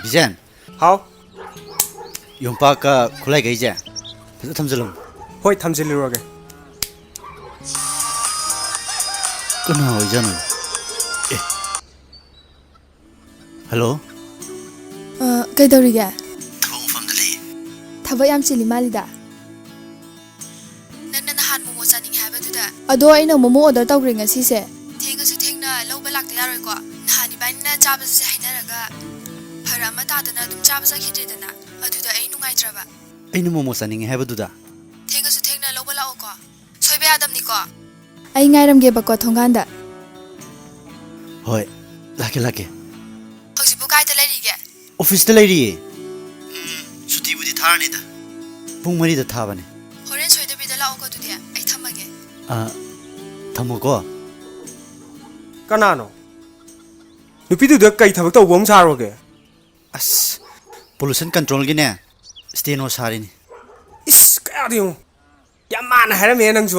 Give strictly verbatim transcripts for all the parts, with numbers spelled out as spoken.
ꯕꯤꯖꯦꯟ, ꯍꯥꯎ꯫ ꯌꯣꯝꯄꯥꯛꯀ ꯈꯨꯠꯂꯥꯏꯈꯩꯁꯦ ꯐꯖ ꯊꯝꯖꯤꯜꯂꯝꯃꯨ꯫ ꯍꯣꯏ, ꯊꯝꯖꯤꯜꯂꯨꯔꯒꯦ꯫ ꯀꯅꯥ ꯑꯣꯏꯖꯥꯠꯅꯣ? ꯑꯦ꯫ ꯍꯜꯂꯣ꯫ ꯑ, ꯀꯩꯗꯧꯔꯤꯒꯦ? ꯊꯕꯛ ꯃꯐꯝꯗ ꯂꯩꯌꯦ꯫ ꯊꯕꯛ ꯌꯥꯝ ꯆꯤꯜꯂꯤ ꯃꯥꯜꯂꯤꯗ꯫ ꯅꯪꯅ ꯅꯍꯥꯟ ꯃꯣꯃꯣ ꯆꯥꯅꯤꯡꯉꯦ ꯍꯥꯏꯕꯗꯨꯗ꯫ ꯑꯗꯣ ꯑꯩꯅ ꯃꯣꯃꯣ ꯑꯣꯔꯗꯔ ꯇꯧꯈ꯭ꯔꯦ ꯉꯁꯤꯁꯦ꯫ ꯊꯦꯡꯉꯁꯨ ꯊꯦꯡꯅ ꯂꯧꯕ ꯂꯥꯛꯇ ꯌꯥꯔꯣꯏꯀꯣ? ꯅꯍꯥꯟ ꯏꯕꯥꯅꯤꯅ ꯆꯥꯕ ꯆꯠꯁꯦ ꯍꯥꯏꯅꯔꯒ ꯐꯔꯛ ꯑꯃ ꯇꯥꯗꯅ ꯑꯗꯨꯝ ꯆꯥꯕ ꯆꯠꯈꯤꯗ꯭ꯔꯦꯗꯅ꯫ ꯑꯗꯨꯗ ꯑꯩ ꯅꯨꯡꯉꯥꯏꯇ꯭ꯔꯕ꯫ ꯑꯩꯅ ꯃꯣꯃꯣ ꯆꯥꯅꯤꯡꯉꯦ ꯍꯥꯏꯕꯗꯨꯗ꯫ ꯊꯦꯡꯉꯁꯨ ꯊꯦꯡꯅ ꯂꯧꯕ ꯂꯥꯛꯑꯣꯀꯣ꯫ ꯁꯣꯏꯕ ꯌꯥꯗꯕꯅꯤꯀꯣ꯫ ꯑꯩ ꯉꯥꯏꯔꯝꯒꯦꯕꯀꯣ ꯊꯣꯡꯒꯥꯟꯗ꯫ ꯍꯣꯏ, ꯂꯥꯛꯀꯦ ꯂꯥꯛꯀꯦ꯫ ꯍꯧꯖꯤꯛꯄꯨ ꯀꯥꯏꯗ ꯂꯩꯔꯤꯒꯦ? ꯑꯣꯐꯤꯁꯇ ꯂꯩꯔꯤꯌꯦ꯫ ꯎꯝ, ꯁꯨꯇꯤꯕꯨꯗꯤ ꯊꯥꯔꯅꯤꯗ꯫ ꯄꯨꯡ ꯃꯔꯤꯗ ꯊꯥꯕꯅꯦ꯫ ꯍꯣꯔꯦꯟ ꯁꯣꯏꯗꯕꯤꯗ ꯂꯥꯛꯑꯣꯀꯣ ꯑꯗꯨꯗꯤ꯫ ꯑꯩ ꯊꯝꯃꯒꯦ꯫ ꯑꯥ, ꯊꯝꯃꯣꯀꯣ꯫ ꯀꯅꯥꯅꯣ? ꯅꯨꯄꯤꯗꯨꯗ ꯀꯩ ꯊꯕꯛ ꯇꯧꯕ ꯑꯃ ꯁꯥꯔꯨꯔꯒꯦ? ꯑꯁ, ꯄꯣꯂꯨꯁꯟ ꯀꯟꯇ꯭ꯔꯣꯜꯒꯤꯅꯦ, ꯁ꯭ꯇꯦꯅꯣ ꯁꯥꯔꯤꯅꯤ꯫ ꯏꯁ, ꯀꯌꯥꯗ ꯌꯦꯡꯉꯨ꯫ ꯌꯥꯝ ꯃꯥꯟꯅ ꯍꯥꯏꯔꯝꯃꯦ ꯅꯪꯁꯨ꯫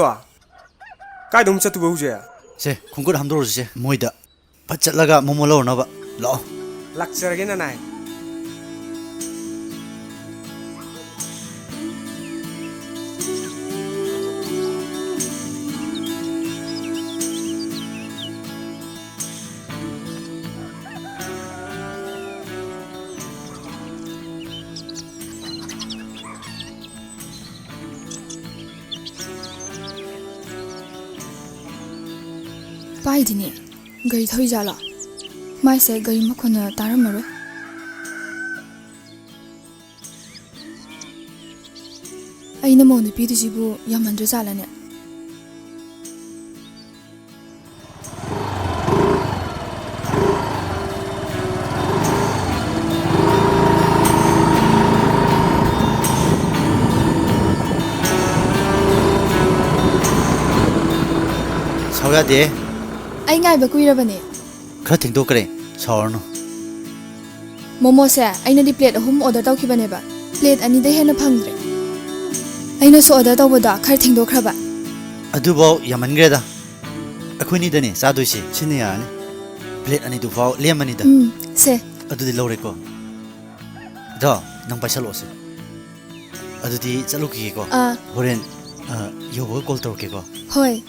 ꯀꯥꯏꯗ ꯑꯃꯨꯛ ꯆꯠꯇꯣꯏꯕ ꯍꯧꯖꯤꯛ? ꯁꯦ, ꯈꯣꯡꯀꯨꯠ ꯍꯥꯝꯗꯣꯛꯎꯔꯁꯤꯁꯦ ꯃꯣꯏꯗ꯫ ꯐꯠ ꯆꯠꯂꯒ ꯃꯣꯃꯣ ꯂꯧꯔꯨꯅꯕ꯫ ꯂꯥꯛꯑꯣ꯫ ꯂꯥꯛꯆꯔꯒꯦ ꯅꯅꯥꯏ꯫ ꯄꯥꯏꯗꯤꯅꯦ꯫ ꯒꯥꯔꯤ ꯊꯧꯔꯤꯖꯥꯠꯂꯣ? ꯃꯥꯏꯁꯦ ꯒꯥꯔꯤ ꯃꯈꯣꯟꯅ ꯇꯥꯔꯝꯃꯔꯣꯏ꯫ ꯑꯩꯅ ꯃꯧ ꯅꯨꯄꯤꯗꯨꯁꯤꯕꯨ ꯌꯥꯝꯃꯟꯗ꯭ꯔꯖꯥꯠꯂꯅꯦ? ꯁꯥꯎ ꯌꯥꯗꯦ꯫ ꯑꯩ ꯉꯥꯏꯕ ꯀꯨꯏꯔꯕꯅꯦ꯫ ꯈꯔ ꯊꯦꯡꯗꯣꯛꯈ꯭ꯔꯦ, ꯁꯥꯎꯔꯅꯨ꯫ ꯃꯣꯃꯣꯁꯦ ꯑꯩꯅꯗꯤ ꯄ꯭ꯂꯦꯠ ꯑꯍꯨꯝ ꯑꯣꯔꯗꯔ ꯇꯧꯈꯤꯕꯅꯦꯕ, ꯄ꯭ꯂꯦꯠ ꯑꯅꯤꯗꯩ ꯍꯦꯟꯅ ꯐꯪꯗ꯭ꯔꯦ꯫ ꯑꯩꯅꯁꯨ ꯑꯣꯔꯗꯔ ꯇꯧꯕꯗꯣ ꯈꯔ ꯊꯦꯡꯗꯣꯛꯈ꯭ꯔꯕ꯫ ꯑꯗꯨꯐꯥꯎ ꯌꯥꯝꯃꯟꯈ꯭ꯔꯦꯗ꯫ ꯑꯩꯈꯣꯏꯅꯤꯗꯅꯦ ꯆꯥꯗꯣꯏꯁꯦ, ꯁꯤꯅ ꯌꯥꯔꯅꯤ꯫ ꯄ꯭ꯂꯦꯠ ꯑꯅꯤꯗꯨꯐꯥꯎ ꯂꯦꯝꯃꯅꯤꯗ꯫ ꯎꯝ, ꯁꯦ꯫ ꯑꯗꯨꯗꯤ ꯂꯧꯔꯦꯀꯣ꯫ ꯑꯗꯣ, ꯅꯪ ꯄꯥꯏꯁꯜꯂꯛꯑꯣꯁꯦ꯫ ꯑꯗꯨꯗꯤ ꯆꯠꯂꯨꯈꯤꯒꯦꯀꯣ꯫ ꯑꯥ꯫ ꯍꯣꯔꯦꯟ, ꯑ, ꯌꯧꯕꯒ call ꯇꯧꯔꯛꯀꯦꯀꯣ꯫ ꯍꯣꯏ꯫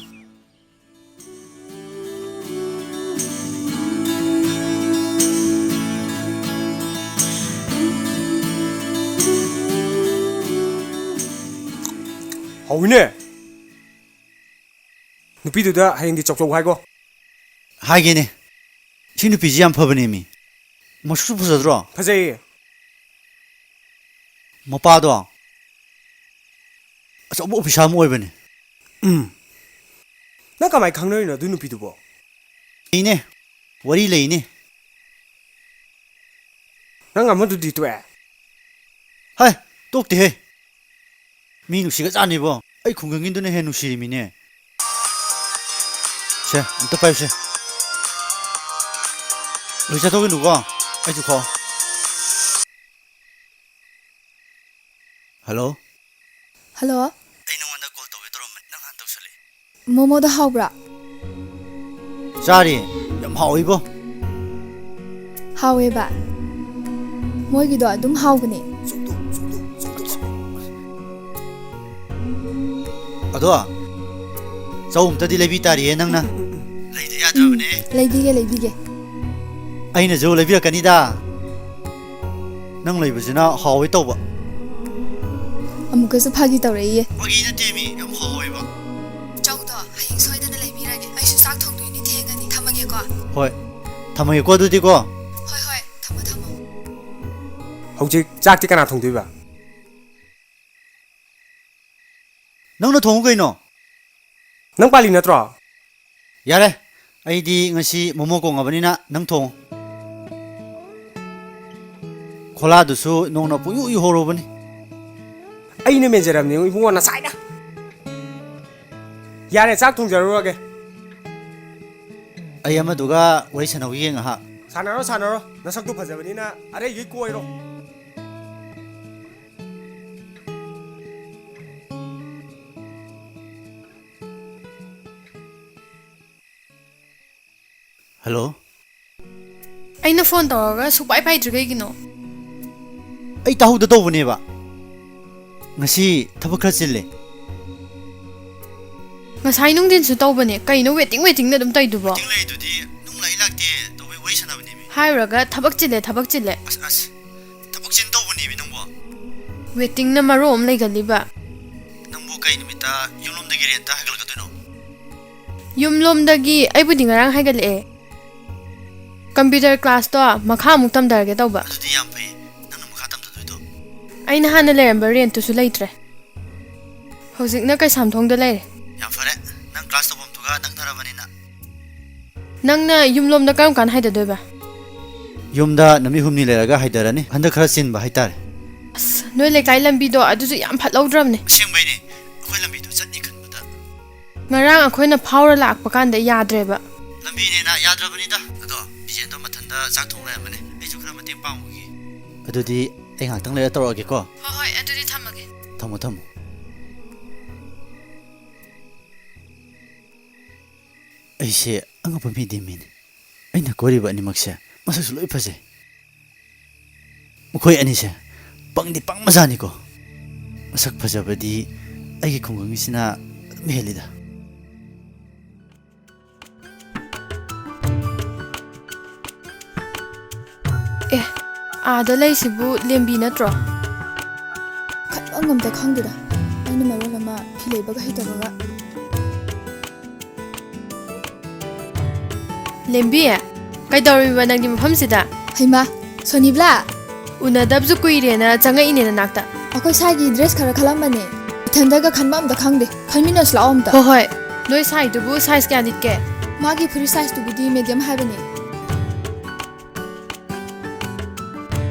ꯍꯧꯏꯅꯦ꯫ ꯅꯨꯄꯤꯗꯨꯗ ꯍꯌꯦꯡꯗꯤ ꯆꯧꯆꯧ ꯍꯥꯏꯒꯣ꯫ ꯍꯥꯏꯒꯦꯅꯦ꯫ ꯁꯤ ꯅꯨꯄꯤꯁꯤ ꯌꯥꯝ ꯐꯕꯅꯦꯃꯤ꯫ ꯃꯁꯛꯁꯨ ꯐꯖꯗ꯭ꯔꯣ? ꯐꯖꯩꯌꯦ꯫ ꯃꯄꯥꯗꯣ ꯑꯆꯧꯕ officer ꯑꯃ ꯑꯣꯏꯕꯅꯦ꯫ ꯎꯝ꯫ ꯅꯪ ꯀꯃꯥꯏ ꯈꯪꯅꯔꯤꯅꯣ ꯑꯗꯨ ꯅꯨꯄꯤꯗꯨꯕꯣ? ꯏꯅꯦ, ꯋꯥꯔꯤ ꯂꯩꯅꯦ꯫ ꯅꯪ ꯑꯃꯗꯨꯗꯤ ꯇꯣꯛꯑꯦ? ꯍꯥꯏ, ꯇꯣꯛꯇꯦꯍꯦ꯫ ꯃꯤ ꯅꯨꯡꯁꯤꯒ꯭ꯔꯖꯥꯠꯅꯤꯕꯣ꯫ ꯑꯩ ꯈꯨꯡꯒꯪꯒꯤꯗꯨꯅ ꯍꯦꯟꯅ ꯅꯨꯡꯁꯤꯔꯤꯃꯤꯅꯦ꯫ ꯁꯦ, ꯑꯝꯇ ꯄꯥꯏꯌꯨꯁꯦ꯫ ꯂꯣꯏ ꯆꯠꯊꯣꯛꯈꯤꯅꯨꯀꯣ, ꯑꯩꯁꯨ ꯈꯣ꯫ ꯍꯜꯂꯣ꯫ ꯍꯜꯂꯣ꯫ ꯑꯩ ꯅꯉꯣꯟꯗ call ꯇꯧꯒꯦ ꯇꯧꯔꯝꯕꯅꯤ, ꯅꯪ ꯍꯥꯟꯅ ꯇꯧꯁꯜꯂꯛꯑꯦ꯫ ꯃꯣꯃꯣꯗꯣ ꯍꯥꯎꯕ꯭ꯔꯥ? ꯆꯥꯔꯦ, ꯌꯥꯝ ꯍꯥꯎꯋꯤꯕꯣ꯫ ꯍꯥꯎꯋꯦꯕ꯫ ꯃꯣꯏꯒꯤꯗꯣ ꯑꯗꯨꯝ ꯍꯥꯎꯕꯅꯦ꯫ ꯑꯗꯣ, ꯆꯧ ꯑꯝꯇꯗꯤ ꯂꯩꯕꯤ ꯇꯥꯔꯤꯌꯦ ꯅꯪꯅ꯫ ꯂꯩꯗ ꯌꯥꯗ꯭ꯔꯕꯅꯦ꯫ ꯎꯝ, ꯂꯩꯕꯤꯒꯦ, ꯂꯩꯕꯤꯒꯦ꯫ ꯑꯩꯅꯁꯨ ꯂꯩꯕꯤꯔꯛꯀꯅꯤꯗ꯫ ꯅꯪ ꯂꯩꯕꯁꯤꯅ ꯍꯥꯎꯋꯦ ꯇꯧꯕ꯫ ꯑꯃꯨꯛꯀꯁꯨ ꯐꯥꯒꯤ ꯇꯧꯔꯛꯏꯌꯦ꯫ ꯐꯥꯒꯤ ꯅꯠꯇꯦꯃꯤ, ꯌꯥꯝ ꯍꯥꯎꯋꯦꯕ꯫ ꯆꯧꯗꯣ ꯍꯌꯦꯡ ꯁꯣꯏꯗꯅ ꯂꯩꯕꯤꯔꯒꯦ꯫ ꯑꯩꯁꯨ ꯆꯥꯛ ꯊꯣꯡꯗꯣꯏꯅꯤ, ꯊꯦꯡꯉꯅꯤ꯫ ꯊꯝꯃꯒꯦꯀꯣ꯫ ꯍꯣꯏ, ꯊꯝꯃꯒꯦꯀꯣ ꯑꯗꯨꯗꯤꯀꯣ꯫ ꯍꯣꯏ, ꯍꯣꯏ, ꯊꯝꯃꯣ, ꯊꯝꯃꯣ꯫ ꯍꯧꯖꯤꯛ ꯆꯥꯛꯇꯤ ꯀꯅꯥ ꯊꯣꯡꯗꯣꯏꯕ? ꯅꯪꯅ ꯊꯣꯡꯉꯨ ꯀꯩꯅꯣ꯫ ꯅꯪ ꯄꯥꯜꯂꯤ ꯅꯠꯇ꯭ꯔꯣ? ꯌꯥꯔꯦ, ꯑꯩꯗꯤ ꯉꯁꯤ ꯃꯣꯃꯣ ꯀꯣꯡꯉꯕꯅꯤꯅ ꯅꯪ ꯊꯣꯡꯉꯨ꯫ ꯈꯣꯂꯥꯗꯨꯁꯨ ꯅꯣꯡꯅ ꯄꯨꯡꯌꯨ ꯌꯨꯍꯧꯔꯨꯕꯅꯤ꯫ ꯑꯩꯅ ꯃꯦꯟꯖꯔꯕꯅꯦ ꯏꯕꯨꯡꯉꯣ, ꯉꯁꯥꯏꯅ꯫ ꯌꯥꯔꯦ, ꯆꯥꯛ ꯊꯣꯡꯖꯔꯨꯔꯒꯦ꯫ ꯑꯩ ꯑꯃꯗꯨꯒ ꯋꯥꯔꯤ ꯁꯥꯟꯅꯧꯈꯤꯒꯦ ꯉꯥꯏꯍꯥꯛ꯫ ꯁꯥꯟꯅꯔꯣ, ꯁꯥꯟꯅꯔꯣ꯫ ꯅꯁꯛꯇꯨ ꯐꯖꯕꯅꯤꯅ ꯑꯔꯩꯒꯩ ꯀꯣꯏꯔꯣ꯫ ꯍꯜꯂꯣ꯫ ꯑꯩꯅ phone ꯇꯧꯔꯒ ꯁꯨꯛꯄꯥꯏ ꯄꯥꯏꯗ꯭ꯔꯤ ꯀꯩꯒꯤꯅꯣ? ꯑꯩ ꯇꯥꯍꯧꯗ ꯇꯧꯕꯅꯦꯕ꯫ ꯉꯁꯤ ꯊꯕꯛ ꯈꯔ ꯆꯤꯜꯂꯦ꯫ ꯉꯁꯥꯏ ꯅꯨꯡꯊꯤꯟꯁꯨ ꯇꯧꯕꯅꯦ꯫ ꯀꯩꯅꯣ waiting waitingꯅ ꯑꯗꯨꯝ ꯇꯧꯏꯗꯨꯕꯣ? Waiting ꯂꯩꯗꯨꯗꯤ ꯅꯨꯡ ꯂꯥꯛꯏ ꯂꯥꯛꯇꯦ ꯇꯧꯕꯩ ꯋꯥꯔꯤ ꯁꯥꯟꯅꯕꯅꯦꯃꯤ꯫ ꯍꯥꯏꯔꯨꯔꯒ ꯊꯕꯛ ꯆꯤꯜꯂꯦ, ꯊꯕꯛ ꯆꯤꯜꯂꯦ꯫ ꯑꯁ, ꯑꯁ, ꯊꯕꯛ ꯆꯤꯟ ꯇꯧꯕꯅꯦꯃꯤ ꯅꯪꯕꯣ꯫ Waitingꯅ ꯃꯔꯣꯜ ꯑꯃ ꯂꯩꯒꯜꯂꯤꯕ꯫ ꯅꯪꯕꯨ ꯀꯩ ꯅꯨꯃꯤꯠꯇ ꯌꯨꯝꯂꯣꯝꯗꯒꯤ rentꯇ ꯍꯥꯏꯒꯠꯂꯛꯀꯗꯣꯏꯅꯣ? ꯌꯨꯝꯂꯣꯝꯗꯒꯤ ꯑꯩꯕꯨꯗꯤ ꯉꯔꯥꯡ ꯍꯥꯏꯒꯠꯂꯛꯑꯦ꯫ Computer classꯇꯣ ꯃꯈꯥ ꯑꯃꯨꯛ ꯇꯝꯊꯔꯒꯦ ꯇꯧꯕ꯫ ꯑꯗꯨꯗꯤ ꯌꯥꯝ ꯐꯩ꯫ ꯅꯪꯅ ꯃꯈꯥ ꯇꯝꯊꯗꯣꯏꯗꯣ? ꯑꯩꯅ ꯍꯥꯟꯅ ꯂꯩꯔꯝꯕ rentꯇꯨꯁꯨ ꯂꯩꯇ꯭ꯔꯦ꯫ ꯍꯧꯖꯤꯛꯅ ꯀꯩꯁꯥꯝꯊꯣꯡꯗ ꯂꯩꯔꯦ꯫ ꯌꯥꯝ ꯐꯔꯦ꯫ ꯅꯪ class ꯇꯧꯐꯝꯗꯨꯒ ꯅꯛꯅꯔꯕꯅꯤꯅ꯫ ꯅꯪꯅ ꯌꯨꯝꯂꯣꯝꯗ ꯀꯔꯝ ꯀꯥꯟꯗ ꯍꯥꯏꯗꯗꯣꯏꯕ? ꯌꯨꯝꯗ ꯅꯨꯃꯤꯠ ꯍꯨꯝꯅꯤ ꯂꯩꯔꯒ ꯍꯥꯏꯗꯔꯅꯤ꯫ ꯍꯟꯗꯛ ꯈꯔ ꯆꯤꯟꯕ ꯍꯥꯏꯇꯥꯔꯦ꯫ ꯑꯁ, ꯅꯣꯏ ꯂꯩꯀꯥꯏ ꯂꯝꯕꯤꯗꯣ ꯑꯗꯨꯁꯨ ꯌꯥꯝ ꯐꯠꯍꯧꯗ꯭ꯔꯕꯅꯦ꯫ ꯑꯁꯦꯡꯕꯩꯅꯦ꯫ ꯑꯩꯈꯣꯏ ꯂꯝꯕꯤꯗꯣ ꯆꯠꯅꯤ ꯈꯟꯕꯗ꯫ ꯉꯔꯥꯡ ꯑꯩꯈꯣꯏꯅ ꯐꯥꯎꯔ ꯂꯥꯛꯄ ꯀꯥꯟꯗ ꯌꯥꯗ꯭ꯔꯦꯕ꯫ ꯂꯝꯕꯤꯅꯦꯅ ꯌꯥꯗ꯭ꯔꯕꯅꯤꯗ꯫ ꯑꯗꯣ ꯕꯤꯖꯦꯟꯗꯣ ꯃꯊꯟꯇ ꯆꯥꯛ ꯊꯣꯡ ꯂꯩꯔꯝꯃꯅꯤ꯫ ꯑꯩꯁꯨ ꯈꯔ ꯃꯇꯦꯡ ꯄꯥꯡꯉꯨꯒꯦ꯫ ꯑꯗꯨꯗꯤ ꯑꯩ ꯉꯥꯏꯍꯥꯛꯇꯪ ꯂꯩꯔ ꯇꯧꯔꯛꯑꯒꯦꯀꯣ꯫ ꯍꯣꯏ, ꯍꯣꯏ, ꯑꯗꯨꯗꯤ ꯊꯝꯃꯒꯦ꯫ ꯊꯝꯃꯣ, ꯊꯝꯃꯣ꯫ ꯑꯩꯁꯦ ꯑꯉꯛꯄ ꯃꯤꯗꯤ ꯃꯤꯅꯤ꯫ ꯑꯩꯅ ꯀꯣꯏꯔꯤꯕ ꯑꯅꯤꯃꯛꯁꯦ ꯃꯁꯛꯁꯨ ꯂꯣꯏ ꯐꯖꯩ꯫ ꯃꯈꯣꯏ ꯑꯅꯤꯁꯦ ꯄꯪꯗꯤ ꯄꯪꯕꯖꯥꯠꯅꯤꯀꯣ꯫ ꯃꯁꯛ ꯐꯖꯕꯗꯤ ꯑꯩꯒꯤ ꯈꯨꯡꯒꯪꯒꯤꯁꯤꯅ ꯑꯗꯨꯝ ꯍꯦꯜꯂꯤꯗ꯫ ꯑꯦ, ꯑꯥꯗ ꯂꯩꯁꯤꯕꯨ ꯂꯦꯝꯕꯤ ꯅꯠꯇ꯭ꯔꯣ? ꯈꯟꯐꯝ ꯑꯝꯇ ꯈꯪꯗꯦꯗ꯫ ꯑꯩꯅ ꯃꯔꯣꯜ ꯑꯃ ꯐꯤ ꯂꯩꯕꯒ ꯍꯩꯇꯕꯒ꯫ ꯂꯦꯝꯕꯤ, ꯀꯩꯗꯧꯔꯤꯕ ꯅꯪꯗꯤ ꯃꯐꯝꯁꯤꯗ? ꯍꯩꯃꯥ, ꯁꯣꯅꯤꯕꯂꯥ! ꯎꯅꯗꯕꯁꯨ ꯀꯨꯏꯔꯦꯅ ꯆꯪꯉꯛꯏꯅꯦ ꯅꯅꯥꯛꯇ꯫ ꯑꯩꯈꯣꯏ ꯁ꯭ꯋꯥꯏꯒꯤ dress ꯈꯔ ꯈꯜꯂꯝꯕꯅꯦ꯫ ꯏꯊꯟꯗꯒ ꯈꯟꯕ ꯑꯝꯇ ꯈꯪꯗꯦ꯫ ꯈꯟꯃꯤꯟꯅꯁꯤ ꯂꯥꯛꯑꯣ ꯑꯝꯇ꯫ ꯍꯣ ꯍꯣꯏ꯫ ꯅꯣꯏ ꯁꯥꯏꯗꯨꯕꯨ size ꯀꯌꯥ ꯂꯤꯠꯀꯦ? ꯃꯥꯒꯤ ꯐꯨꯔꯤꯠ sizeꯇꯨꯕꯨꯗꯤ medium ꯍꯥꯏꯕꯅꯦ꯫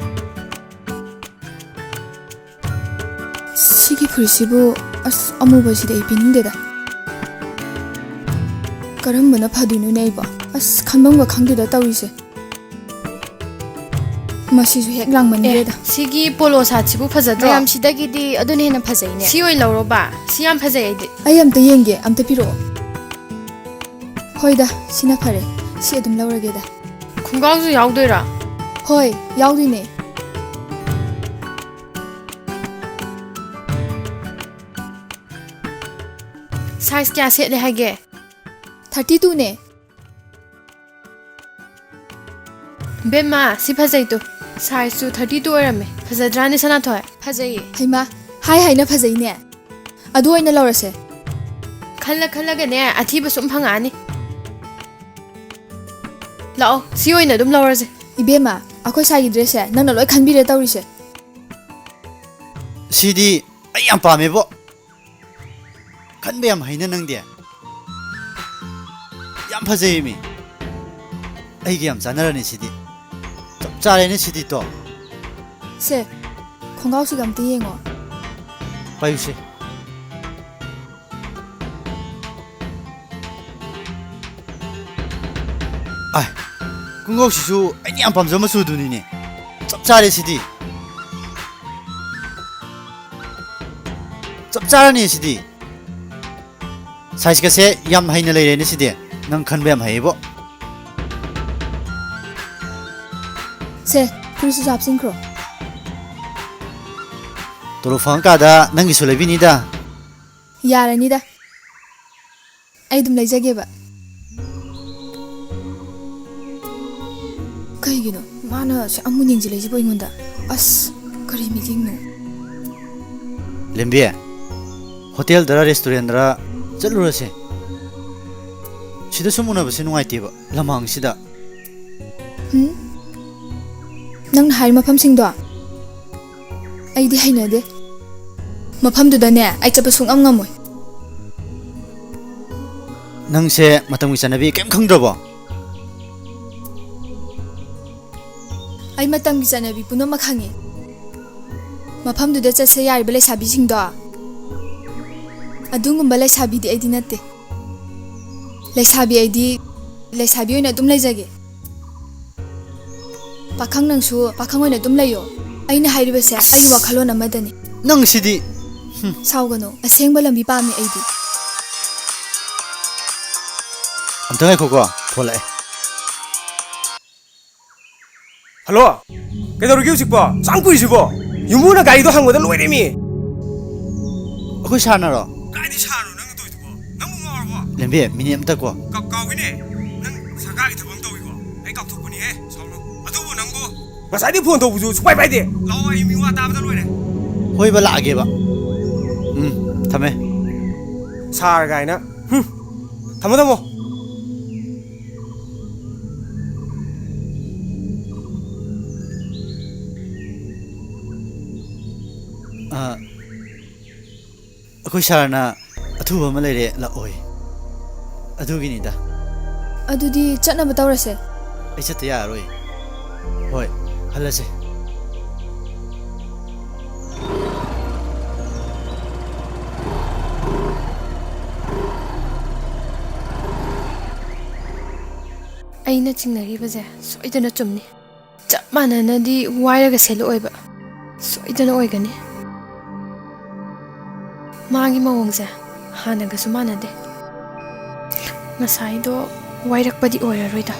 ꯁꯤꯒꯤ ꯐꯨꯔꯤꯠꯁꯤꯕꯨ, ꯑꯁ, ꯑꯃꯨꯕꯁꯤꯗꯤ ꯑꯩ ꯄꯤꯅꯤꯡꯗꯦꯗ꯫ ꯀꯔꯝꯕꯅ ꯐꯗꯣꯏꯅꯣꯅꯦ ꯑꯩꯕꯣ? ꯑꯁ, ꯈꯟꯐꯝꯒ ꯈꯪꯗꯦꯗ ꯇꯧꯔꯤꯁꯦ꯫ ꯃꯁꯤꯁꯨ ꯍꯦꯛ ꯂꯥꯡꯃꯟꯈ꯭ꯔꯦꯗ꯫ ꯑꯦ, ꯁꯤꯒꯤ polo shirtꯁꯤꯕꯨ ꯐꯖꯗ꯭ꯔꯣ? ꯃꯌꯥꯝꯁꯤꯗꯒꯤꯗꯤ ꯑꯗꯨꯅ ꯍꯦꯟꯅ ꯐꯖꯩꯅꯦ꯫ ꯁꯤ ꯑꯣꯏ ꯂꯧꯔꯣꯕ꯫ ꯁꯤ ꯌꯥꯝ ꯐꯖꯩ ꯑꯩꯗꯤ꯫ ꯑꯩ ꯑꯝꯇ ꯌꯦꯡꯒꯦ, ꯑꯝꯇ ꯄꯤꯔꯛꯑꯣ꯫ ꯍꯣꯏꯗ, ꯁꯤꯅ ꯐꯔꯦ꯫ ꯁꯤ ꯑꯗꯨꯝ ꯂꯧꯔꯒꯦꯗ꯫ ꯈꯣꯡꯒ꯭ꯔꯥꯎꯁꯨ ꯌꯥꯎꯗꯣꯏꯔꯥ? ꯍꯣꯏ, ꯌꯥꯎꯗꯣꯏꯅꯦ꯫ Size ꯀꯌꯥ ꯁꯦꯠꯂꯦ ꯍꯥꯏꯒꯦ? Thirty two ꯅꯦ꯫ ꯕꯦꯝꯃ, ꯁꯤ ꯐꯖꯩ ꯇꯨ꯫ Size ꯁꯨ thirty two ꯑꯣꯏꯔꯝꯃꯦ꯫ ꯐꯖꯗ꯭ꯔꯥꯅꯦ, ꯁꯅꯥꯊꯣꯏ? ꯐꯖꯩꯌꯦ꯫ ꯍꯩꯃꯥ, ꯍꯥꯏ ꯍꯥꯏꯅ ꯐꯖꯩꯅꯦ꯫ ꯑꯗꯨ ꯑꯣꯏꯅ ꯂꯧꯔꯁꯦ꯫ ꯈꯜꯂ ꯈꯜꯂꯒꯅꯦ, ꯑꯊꯤꯕ ꯁꯨꯝ ꯐꯪꯉꯛꯑꯅꯤ꯫ ꯂꯥꯛꯑꯣ, ꯁꯤ ꯑꯣꯏꯅ ꯑꯗꯨꯝ ꯂꯧꯔꯁꯦ꯫ ꯏꯕꯦꯝꯃ, ꯑꯩꯈꯣꯏ ꯁ꯭ꯋꯥꯏꯒꯤ dress ꯁꯦ ꯅꯪꯅ ꯂꯣꯏ ꯈꯟꯕꯤꯔꯦ ꯇꯧꯔꯤꯁꯦ꯫ ꯁꯤꯗꯤ ꯑꯩ ꯌꯥꯝ ꯄꯥꯝꯃꯦꯕꯣ꯫ ꯈꯟꯕ ꯌꯥꯝ ꯍꯩꯅ ꯅꯪꯗꯤ꯫ ꯌꯥꯝ ꯐꯖꯩꯌꯦꯃꯤ꯫ ꯑꯩꯒ ꯌꯥꯝ ꯆꯥꯟꯅꯔꯅꯤ ꯁꯤꯗꯤ꯫ ꯆꯞ ꯆꯥꯔꯦꯅꯦ ꯁꯤꯗꯤ ꯇꯣ꯫ ꯁꯦ, ꯈꯣꯡꯒ꯭ꯔꯥꯎꯁꯤꯒ ꯑꯝꯇ ꯌꯦꯡꯉꯣ꯫ ꯄꯥꯏꯌꯨꯁꯦ꯫ ꯑꯥꯏ, ꯈꯣꯡꯒ꯭ꯔꯥꯎꯁꯤꯁꯨ ꯑꯩꯅ ꯌꯥꯝ ꯄꯥꯝꯖꯕ ꯃꯆꯨꯗꯨꯅꯤꯅꯦ꯫ ꯆꯞ ꯆꯥꯔꯦ ꯁꯤꯗꯤ꯫ ꯆꯞ ꯆꯥꯔꯅꯤ ꯁꯤꯗꯤ꯫ Size ꯀꯁꯦ ꯌꯥꯝ ꯍꯩꯅ ꯂꯩꯔꯦꯅꯦ ꯁꯤꯗꯤ꯫ ꯅꯪ ꯈꯟꯕ ꯌꯥꯝ ꯍꯩꯌꯦꯕꯣ꯫ ꯁꯦ, ꯐꯨꯔꯤꯠꯁꯤꯁꯨ ꯍꯥꯞꯆꯤꯟꯈ꯭ꯔꯣ꯫ ꯇꯣꯂꯣꯞ ꯐꯪꯉꯀꯥꯟꯗ ꯅꯪꯒꯤꯁꯨ ꯂꯩꯕꯤꯅꯤꯗ꯫ ꯌꯥꯔꯅꯤꯗ꯫ ꯑꯩ ꯑꯗꯨꯝ ꯂꯩꯖꯒꯦꯕ꯫ ꯀꯩꯒꯤꯅꯣ ꯃꯥꯅ ꯑꯁꯨꯛ ꯌꯥꯝ ꯃꯨꯟꯅ ꯌꯦꯡꯁꯤꯜꯂꯛꯏꯁꯤꯕꯣ ꯑꯩꯉꯣꯟꯗ? ꯑꯁ, ꯀꯔꯤ ꯃꯤꯠꯌꯦꯡꯅꯣ? ꯂꯦꯝꯕꯤ, hotel ꯗꯔ restaurant ꯗꯔ ꯆꯠꯂꯨꯔꯁꯦ꯫ ꯁꯤꯗ ꯁꯨꯝ ꯎꯅꯕꯁꯦ ꯅꯨꯡꯉꯥꯏꯇꯦꯕ, ꯂꯝꯍꯥꯡꯁꯤꯗ꯫ ꯍꯨꯝ? ꯅꯪꯅ ꯍꯥꯏꯔꯤ ꯃꯐꯝꯁꯤꯡꯗꯣ? ꯑꯩꯗꯤ ꯍꯩꯅꯗꯦ꯫ ꯃꯐꯝꯗꯨꯗꯅꯦ, ꯑꯩ ꯆꯠꯄ ꯁꯨꯡꯉꯝ ꯉꯝꯃꯣꯏ꯫ ꯅꯪꯁꯦ ꯃꯇꯝꯒꯤ ꯆꯠꯅꯕꯤ ꯀꯩꯝ ꯈꯪꯗ꯭ꯔꯕꯣ? ꯑꯩ ꯃꯇꯝꯒꯤ ꯆꯠꯅꯕꯤ ꯄꯨꯝꯅꯃꯛ ꯈꯪꯉꯤ꯫ ꯃꯐꯝꯗꯨꯗ ꯆꯠꯁꯦ ꯌꯥꯔꯤꯕ ꯂꯩꯁꯥꯕꯤꯁꯤꯡꯗꯣ, ꯑꯗꯨꯒꯨꯝꯕ ꯂꯩꯁꯥꯕꯤꯗꯤ ꯑꯩꯗꯤ ꯅꯠꯇꯦ꯫ ꯂꯩꯁꯥꯕꯤ ꯑꯩꯗꯤ ꯂꯩꯁꯥꯕꯤ ꯑꯣꯏꯅ ꯑꯗꯨꯝ ꯂꯩꯖꯒꯦ꯫ ꯄꯥꯈꯪ ꯅꯪꯁꯨ ꯄꯥꯈꯪ ꯑꯣꯏꯅ ꯑꯗꯨꯝ ꯂꯩꯌꯣ꯫ ꯑꯩꯅ ꯍꯥꯏꯔꯤꯕꯁꯦ ꯑꯩꯒꯤ ꯋꯥꯈꯜꯂꯣꯟ ꯑꯃꯗꯅꯤ꯫ ꯅꯪ ꯁꯤꯗꯤ, ꯍꯨꯝ꯫ ꯁꯥꯎꯒꯅꯨ, ꯑꯁꯦꯡꯕ ꯂꯝꯕꯤ ꯄꯥꯝꯃꯤ ꯑꯩꯗꯤ꯫ ꯑꯝꯇ ꯉꯥꯏꯈꯣꯀꯣ, phone ꯂꯥꯛꯑꯦ꯫ Hello? ꯀꯩꯗꯧꯔꯒꯦ ꯍꯧꯖꯤꯛꯄꯣ? ꯁꯨꯛ ꯌꯥꯝ ꯀꯨꯏꯔꯤꯁꯤꯕꯣ? ꯌꯨꯝꯕꯨꯅ ꯒꯥꯔꯤꯗꯣ ꯍꯪꯕꯗ ꯂꯣꯏꯔꯦꯃꯤ꯫ ꯑꯩꯈꯣꯏ sir ꯅꯔꯣ? ꯀꯥꯏꯗꯩ sir ꯅꯣ ꯅꯪꯅ ꯇꯧꯔꯤꯗꯨꯕꯣ? ꯂꯦꯝꯕꯤ, ꯃꯤꯅꯤꯠ ꯑꯝꯇ ꯀꯣ꯫ ꯀꯥꯎ-, ꯀꯥꯎꯏꯅꯦ꯫ ꯅꯪ ꯁꯔꯀꯥꯔꯒꯤ ꯊꯕꯛ ꯑꯃ ꯇꯧꯏꯀꯣ꯫ ꯑꯩ ꯀꯥꯎꯊꯣꯛꯄꯅꯤꯍꯦ꯫ ꯁꯥꯎꯅꯨ꯫ ꯑꯗꯨꯕꯨ ꯅꯪꯕꯨ꯫ ꯉꯁꯥꯏꯗꯤ ꯐꯣꯟ ꯇꯧꯕꯁꯨ ꯁꯨꯡꯄꯥꯏ ꯄꯥꯏꯗꯦ꯫ ꯂꯥꯛꯑꯣ, ꯑꯩ ꯃꯤ ꯋꯥ ꯇꯥꯕꯗ ꯂꯣꯏꯔꯦ꯫ ꯍꯣꯏꯕ, ꯂꯥꯛꯑꯒꯦꯕ꯫ ꯎꯝ, ꯊꯝꯃꯦ꯫ ꯁꯥꯔ ꯀꯥꯏꯅ꯫ ꯍꯨꯝ꯫ ꯊꯝꯃꯣ, ꯊꯝꯃꯣ꯫ ꯑ, ꯑꯩꯈꯣꯏ ꯁꯥꯔꯅ ꯑꯊꯨꯕ ꯑꯃ ꯂꯩꯔꯦ, ꯂꯥꯛꯑꯣꯏ꯫ ꯑꯗꯨꯒꯤꯅꯤꯗ꯫ ꯑꯗꯨꯗꯤ ꯆꯠꯅꯕ ꯇꯧꯔꯁꯦ꯫ ꯑꯩ ꯆꯠꯇ ꯌꯥꯔꯔꯣꯏ꯫ ꯍꯣꯏ, ꯍꯜꯂꯁꯦ꯫ ꯑꯩꯅ ꯆꯤꯡꯅꯔꯤꯕꯁꯦ ꯁꯣꯏꯗꯅ ꯆꯨꯝꯅꯤ꯫ ꯆꯞ ꯃꯥꯟꯅꯅꯗꯤ ꯋꯥꯏꯔꯒ ꯁꯦꯠꯂꯛꯑꯣꯏꯕ꯫ ꯁꯣꯏꯗꯅ ꯑꯣꯏꯒꯅꯤ꯫ ꯃꯥꯒꯤ ꯃꯑꯣꯡꯁꯦ ꯍꯥꯟꯅꯒꯁꯨ ꯃꯥꯟꯅꯗꯦ꯫ ꯉꯁꯥꯏꯗꯣ ꯋꯥꯏꯔꯛꯄꯗꯤ ꯑꯣꯏꯔꯔꯣꯏꯗ꯫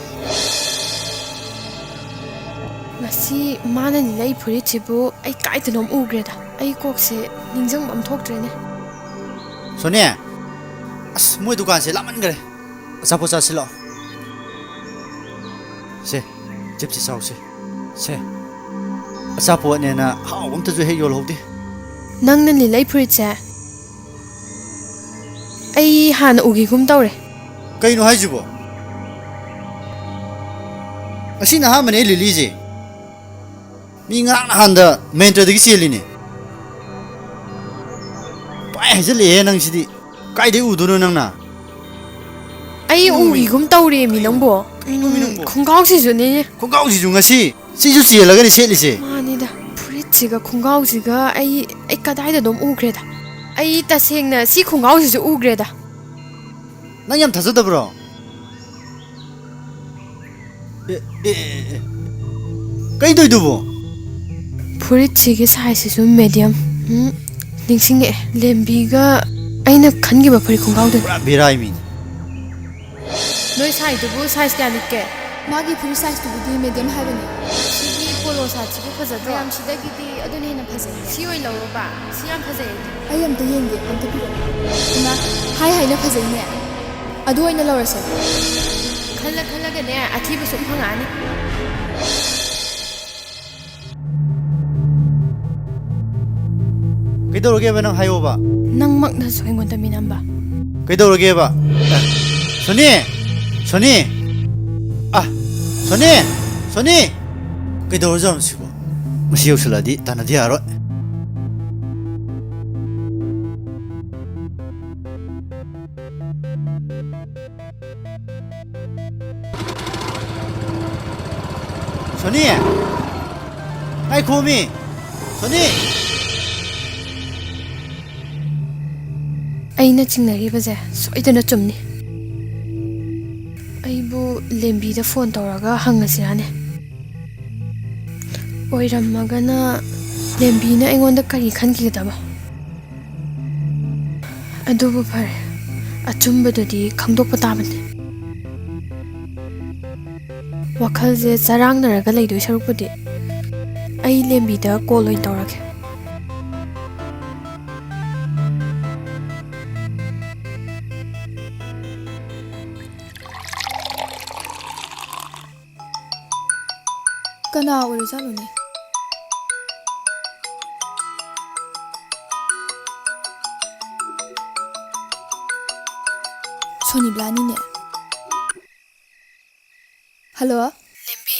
ꯉꯁꯤ ꯃꯥꯅ ꯂꯤꯂꯛꯏ ꯐꯨꯔꯤꯠꯁꯤꯕꯨ ꯑꯩ ꯀꯥꯏꯗꯅꯣꯝ ꯎꯈ꯭ꯔꯦꯗ꯫ ꯑꯩ ꯀꯣꯛꯁꯦ ꯅꯤꯡꯁꯤꯡꯕ ꯑꯃ ꯊꯣꯛꯇ꯭ꯔꯦꯅꯦ꯫ ꯁꯣꯅꯤ, ꯑꯁ, ꯃꯣꯏ ꯗꯨꯀꯥꯟꯁꯦ ꯂꯥꯞꯃꯟꯈ꯭ꯔꯦ꯫ ꯑꯆꯥꯄꯣꯠ ꯆꯥꯁꯤꯜꯂꯣ꯫ ꯁꯦ, ꯆꯤꯞꯁꯤ ꯆꯥꯎꯁꯦ꯫ ꯁꯦ, ꯑꯆꯥꯄꯣꯠꯅꯦꯅ ꯍꯥꯎꯕ ꯑꯝꯇꯁꯨ ꯍꯦꯛ ꯌꯣꯜꯍꯧꯗꯦ꯫ ꯅꯪꯅ ꯂꯤꯂꯛꯏ ꯐꯨꯔꯤꯠꯁꯦ ꯑꯩ ꯍꯥꯟꯅ ꯎꯈꯤꯒꯨꯝ ꯇꯧꯔꯦ꯫ ꯀꯩꯅꯣ ꯍꯥꯏꯁꯤꯕꯣ? ꯉꯁꯤꯅ ꯑꯍꯥꯟꯕꯅꯦ ꯑꯩ ꯂꯤꯂꯤꯁꯦ꯫ ꯃꯤ ꯉꯔꯥꯡ ꯅꯍꯥꯟꯗ ꯃꯦꯟꯇ꯭ꯔꯗꯒꯤ ꯆꯦꯜꯂꯤꯅꯦ꯫ ꯄꯥꯏ ꯍꯥꯏꯖꯜꯂꯛꯑꯦ ꯅꯪꯁꯤꯗꯤ꯫ ꯀꯥꯏꯗꯩ ꯎꯗꯣꯏꯅꯣ ꯅꯪꯅ? ꯑꯩ ꯎꯝ꯫ ꯎꯈꯤꯒꯨꯝ ꯇꯧꯔꯦꯃꯤ ꯅꯪꯕꯣ꯫ ꯀꯩꯅꯣꯃꯤ ꯎꯝ, ꯅꯪꯕꯣ? ꯈꯣꯡꯒ꯭ꯔꯥꯎꯁꯤꯁꯨꯅꯦ꯫ ꯈꯣꯡꯒ꯭ꯔꯥꯎꯁꯤꯁꯨ ꯉꯁꯤ ꯁꯤꯁꯨ ꯆꯦꯜꯂꯒꯅꯤ ꯁꯦꯠꯂꯤꯁꯦ꯫ ꯃꯥꯅꯤꯗ, ꯐꯨꯔꯤꯠꯁꯤꯒ ꯈꯣꯡꯒ꯭ꯔꯥꯎꯁꯤꯒ ꯑꯩ, ꯑꯩ ꯀꯗꯥꯏꯗꯅꯣꯝ ꯎꯈ꯭ꯔꯦꯗ꯫ ꯑꯩ ꯇꯁꯦꯡꯅ ꯁꯤ ꯈꯣꯡꯒ꯭ꯔꯥꯎꯁꯤꯁꯨ ꯎꯈ꯭ꯔꯦꯗ꯫ ꯅꯪ ꯌꯥꯝ ꯊꯥꯖꯗꯕ꯭ꯔꯣ? ꯑꯦ, ꯑꯦ, ꯑꯦ, ꯑꯦ꯫ ꯀꯩ ꯇꯧꯏꯗꯨꯕꯣ? ꯐꯨꯔꯤꯠꯁꯤꯒꯤ ꯁꯥꯏꯖꯁꯤꯁꯨ ꯃꯦꯗꯤꯌꯝ꯫ ꯎꯝ, ꯅꯤꯡꯁꯤꯡꯉꯛꯑꯦ꯫ ꯂꯦꯝꯕꯤꯒ ꯑꯩꯅ ꯈꯟꯈꯤꯕ ꯐꯨꯔꯤꯠ ꯈꯣꯡꯒ꯭ꯔꯥꯎꯗꯨꯅꯤ꯫ ꯄꯨꯔꯥ ꯕꯦꯔꯥꯏ ꯃꯤꯅꯤ꯫ ꯅꯣꯏ ꯁꯥꯏꯗꯨꯕꯨ ꯁꯥꯏꯖ ꯀꯌꯥ ꯂꯤꯠꯀꯦ? ꯃꯥꯒꯤ ꯐꯨꯔꯤꯠ ꯁꯥꯏꯖꯇꯨꯕꯨꯗꯤ ꯃꯦꯗꯤꯌꯝ ꯍꯥꯏꯕꯅꯤ꯫ ꯁꯤꯒꯤ ꯄꯣꯂꯣ ꯁꯥꯔꯠꯁꯤꯕꯨ ꯐꯖꯗ꯭ꯔꯣ? ꯃꯌꯥꯝꯁꯤꯗꯒꯤꯗꯤ ꯑꯗꯨꯅ ꯍꯦꯟꯅ ꯐꯖꯩꯅꯦ꯫ ꯁꯤ ꯑꯣꯏꯅ ꯂꯧꯔꯣꯕ꯫ ꯁꯤ ꯌꯥꯝ ꯐꯖꯩ ꯑꯩꯗꯤ꯫ ꯑꯩ ꯑꯝꯇ ꯌꯦꯡꯒꯦ, ꯑꯝꯇ ꯄꯤꯔꯛꯑꯣ꯫ ꯏꯃꯥ, ꯍꯥꯏ ꯍꯥꯏꯅ ꯐꯖꯩꯅꯦ꯫ ꯑꯗꯨ ꯑꯣꯏꯅ ꯂꯧꯔꯁꯦ꯫ ꯈꯜꯂ ꯈꯜꯂꯒꯅꯦ, ꯑꯊꯤꯕ ꯁꯨꯝ ꯐꯪꯉꯛꯑꯅꯤ꯫ ꯀꯩꯗꯧꯔꯒꯦꯕ ꯅꯪ? ꯍꯥꯏꯌꯣꯕ꯫ ꯅꯪꯃꯛꯅꯁꯨ ꯑꯩꯉꯣꯟꯗ ꯃꯤꯅꯝꯕ꯫ ꯀꯩꯗꯧꯔꯒꯦꯕ? ꯑꯦ, ꯁꯣꯅꯤ! ꯁꯣꯅꯤ! ꯑ, ꯁꯣꯅꯤ! ꯁꯣꯅꯤ! ꯀꯩꯗꯧꯔꯖꯥꯠꯅꯣ ꯁꯤꯕꯣ? ꯃꯁꯤ ꯌꯧꯁꯤꯜꯂꯛꯑꯗꯤ ꯇꯥꯟꯅꯗꯤ ꯌꯥꯔꯣꯏ꯫ ꯁꯣꯅꯤ! ꯉꯥꯏꯈꯣꯃꯤ! ꯁꯣꯅꯤ! ꯑꯩꯅ ꯆꯤꯡꯅꯔꯤꯕꯁꯦ ꯁꯣꯏꯗꯅ ꯆꯨꯝꯅꯤ꯫ ꯑꯩꯕꯨ ꯂꯦꯝꯕꯤꯗ ꯐꯣꯟ ꯇꯧꯔꯒ ꯍꯪꯉꯁꯤꯔꯥꯅꯦ? ꯑꯣꯏꯔꯝꯃꯒꯅ ꯂꯦꯝꯕꯤꯅ ꯑꯩꯉꯣꯟꯗ ꯀꯔꯤ ꯈꯟꯈꯤꯒꯗꯕ? ꯑꯗꯨꯕꯨ ꯐꯔꯦ, ꯑꯆꯨꯝꯕꯗꯨꯗꯤ ꯈꯪꯗꯣꯛꯄ ꯇꯥꯕꯅꯤ꯫ ꯋꯥꯈꯜꯁꯦ ꯆꯔꯥꯡꯅꯔꯒ ꯂꯩꯗꯣꯏ ꯁꯔꯨꯛꯄꯨꯗꯤ ꯑꯩ ꯂꯦꯝꯕꯤꯗ ꯀꯣꯜ ꯑꯣꯏꯅ ꯇꯧꯔꯒꯦ꯫ ꯀꯅꯥ ꯑꯣꯏꯔꯖꯥꯠꯅꯣꯅꯦ? ꯁꯣꯅꯤꯕ꯭ꯂꯥꯅꯤꯅꯦ꯫ ꯍꯜꯂꯣ꯫ ꯂꯦꯝꯕꯤ꯫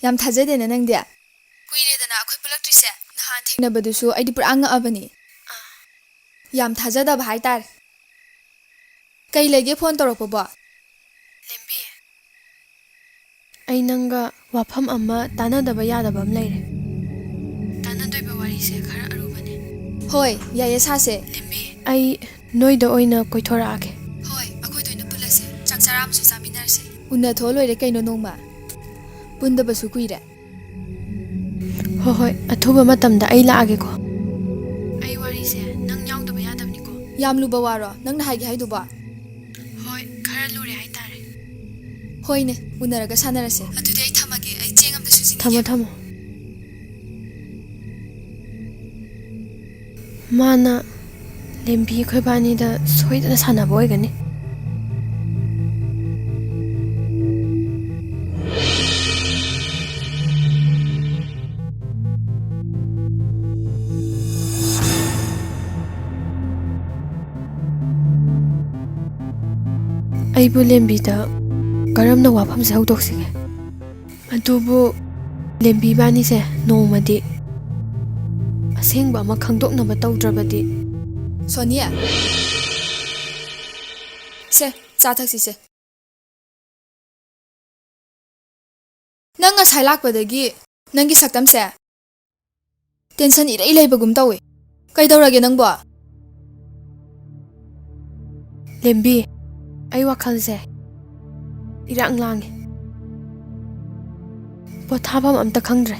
ꯌꯥꯝ ꯊꯥꯖꯗꯦꯅ ꯅꯪꯗꯤ꯫ ꯀꯨꯏꯔꯦꯗꯅ ꯑꯩꯈꯣꯏ ꯄꯨꯜꯂꯛꯇ꯭ꯔꯤꯁꯦ꯫ ꯅꯍꯥꯟ ꯊꯦꯡꯅꯕꯗꯨꯁꯨ ꯑꯩꯗꯤ ꯄꯨꯔꯥ ꯉꯛꯑꯕꯅꯤ꯫ ꯑꯥ꯫ ꯌꯥꯝ ꯊꯥꯖꯗꯕ ꯍꯥꯏꯇꯥꯔꯦ꯫ ꯀꯩ ꯂꯩꯒꯦ ꯐꯣꯟ ꯇꯧꯔꯛꯄꯕꯣ? ꯂꯦꯝꯕꯤ, ꯑꯩ ꯅꯪꯒ ꯋꯥꯐꯝ ꯑꯃ ꯇꯥꯟꯅꯗꯕ ꯌꯥꯗꯕ ꯑꯃ ꯂꯩꯔꯦ꯫ ꯇꯥꯟꯅꯗꯣꯏꯕ ꯋꯥꯔꯤꯁꯦ ꯈꯔ ꯑꯔꯨꯕꯅꯦ꯫ ꯍꯣꯏ, ꯌꯥꯏꯌꯦ, ꯁꯥꯁꯦ꯫ ꯂꯦꯝꯕꯤ, ꯑꯩ ꯅꯣꯏꯗ ꯑꯣꯏꯅ ꯀꯣꯏꯊꯣꯔꯛꯑꯒꯦ꯫ ꯍꯣꯏ, ꯑꯩꯈꯣꯏꯗ ꯑꯣꯏꯅ ꯄꯨꯜꯂꯁꯦ꯫ ꯆꯥꯛ ꯆꯔꯥ ꯑꯃꯁꯨ ꯆꯥꯃꯤꯟꯅꯔꯁꯦ꯫ ꯎꯅꯊꯣꯛꯑ ꯂꯣꯏꯔꯦ ꯀꯩꯅꯣ ꯅꯣꯡꯃ꯫ ꯄꯨꯟꯗꯕꯁꯨ ꯀꯨꯏꯔꯦ꯫ ꯍꯣꯏ, ꯍꯣꯏ, ꯑꯊꯨꯕ ꯃꯇꯝꯗ ꯑꯩ ꯂꯥꯛꯑꯒꯦꯀꯣ꯫ ꯑꯩ ꯋꯥꯔꯤꯁꯦ ꯅꯪ ꯌꯥꯎꯗꯕ ꯌꯥꯗꯕꯅꯤꯀꯣ꯫ ꯌꯥꯝ ꯂꯨꯕ ꯋꯥꯔꯣ ꯅꯪꯅ ꯍꯥꯏꯒꯦ ꯍꯥꯏꯗꯨꯕꯣ? ꯍꯣꯏ, ꯈꯔ ꯂꯨꯔꯦ ꯍꯥꯏꯇꯥꯔꯦ꯫ ꯍꯣꯏꯅꯦ, ꯎꯅꯔꯒ ꯁꯥꯟꯅꯔꯁꯦ꯫ ꯑꯗꯨꯗꯤ ꯑꯩ ꯊꯝꯃꯒꯦ, ꯑꯩ ꯆꯦꯡ ꯑꯝꯇ ꯁꯨꯖꯤꯟꯈꯤꯒꯦ꯫ ꯊꯝꯃꯣ, ꯊꯝꯃꯣ꯫ ꯃꯥꯅ ꯂꯦꯝꯕꯤ ꯑꯩꯈꯣꯏꯕꯥꯅꯤꯗ ꯁꯣꯏꯗꯅ ꯁꯥꯟꯅꯕ ꯑꯣꯏꯒꯅꯤ꯫ ꯑꯩꯕꯨ ꯂꯦꯝꯕꯤꯗ ꯀꯔꯝꯅ ꯋꯥꯐꯝꯁꯦ ꯍꯧꯗꯣꯛꯁꯤꯒꯦ? ꯑꯗꯨꯕꯨ ꯂꯦꯝꯕꯤ ꯏꯕꯥꯅꯤꯁꯦ ꯅꯣꯡꯃꯗꯤ ꯑꯁꯦꯡꯕ ꯑꯃ ꯈꯪꯗꯣꯛꯅꯕ ꯇꯧꯗ꯭ꯔꯕꯗꯤ꯫ ꯁꯣꯅꯤꯌꯥ, ꯁꯦ, ꯆꯥ ꯊꯛꯁꯤꯁꯦ꯫ ꯅꯪ ꯉꯁꯥꯏ ꯂꯥꯛꯄꯗꯒꯤ ꯅꯪꯒꯤ ꯁꯛꯇꯝꯁꯦ ꯇꯦꯟꯁꯟ ꯏꯔꯩ ꯂꯩꯕꯒꯨꯝ ꯇꯧꯏ꯫ ꯀꯩꯗꯧꯔꯒꯦ ꯅꯪꯕꯣ? ꯂꯦꯝꯕꯤ, ꯑꯩ ꯋꯥꯈꯜꯁꯦ ꯏꯔꯥꯡ ꯂꯥꯡꯉꯤ꯫ ꯄꯣꯊꯥꯐꯝ ꯑꯝꯇ ꯈꯪꯗ꯭ꯔꯦ꯫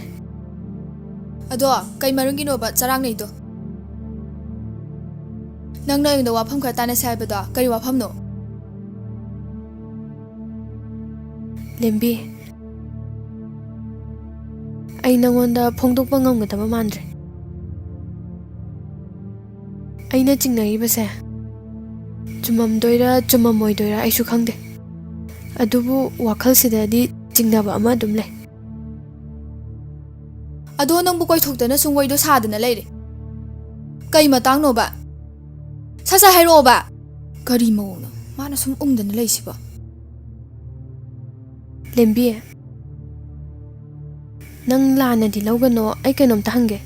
ꯑꯗꯣ ꯀꯩ ꯃꯔꯝꯒꯤꯅꯣꯕ ꯆꯔꯥꯡꯅꯩꯗꯣ? ꯅꯪꯅ ꯑꯩꯉꯣꯟꯗ ꯋꯥꯐꯝ ꯈꯔ ꯇꯥꯟꯅꯁꯦ ꯍꯥꯏꯕꯗꯣ ꯀꯔꯤ ꯋꯥꯐꯝꯅꯣ? ꯂꯦꯝꯕꯤ, ꯑꯩ ꯅꯉꯣꯟꯗ ꯐꯣꯡꯗꯣꯛꯄ ꯉꯝꯒꯗꯕ ꯃꯥꯟꯗ꯭ꯔꯦ꯫ ꯑꯩꯅ ꯆꯤꯡꯅꯔꯤꯕꯁꯦ ꯆꯨꯝꯃꯝꯗꯣꯏꯔ ꯆꯨꯝꯃꯝꯃꯣꯏꯗꯣꯏꯔ ꯑꯩꯁꯨ ꯈꯪꯗꯦ꯫ ꯑꯗꯨꯕꯨ ꯋꯥꯈꯜꯁꯤꯗꯗꯤ ꯆꯤꯡꯅꯕ ꯑꯃ ꯑꯗꯨꯝ ꯂꯩ꯫ ꯑꯗꯣ ꯅꯪꯕꯨ ꯀꯣꯏꯊꯣꯛꯇꯅ ꯁꯨꯝ ꯋꯥꯔꯤꯗꯣ ꯁꯥꯗꯅ ꯂꯩꯔꯦ꯫ ꯀꯩ ꯃꯇꯥꯡꯅꯣꯕ? ꯁꯠ ꯁꯠ ꯍꯥꯏꯔꯛꯑꯣꯕ꯫ ꯀꯔꯤ ꯃꯑꯣꯡꯅꯣ ꯃꯥꯅ ꯁꯨꯝ ꯎꯪꯗꯅ ꯂꯩꯁꯤꯕꯣ? ꯂꯦꯝꯕꯤ, ꯅꯪ ꯂꯥꯟꯅꯗꯤ ꯂꯧꯒꯅꯣ, ꯑꯩ ꯀꯩꯅꯣꯝꯇ ꯍꯪꯒꯦ꯫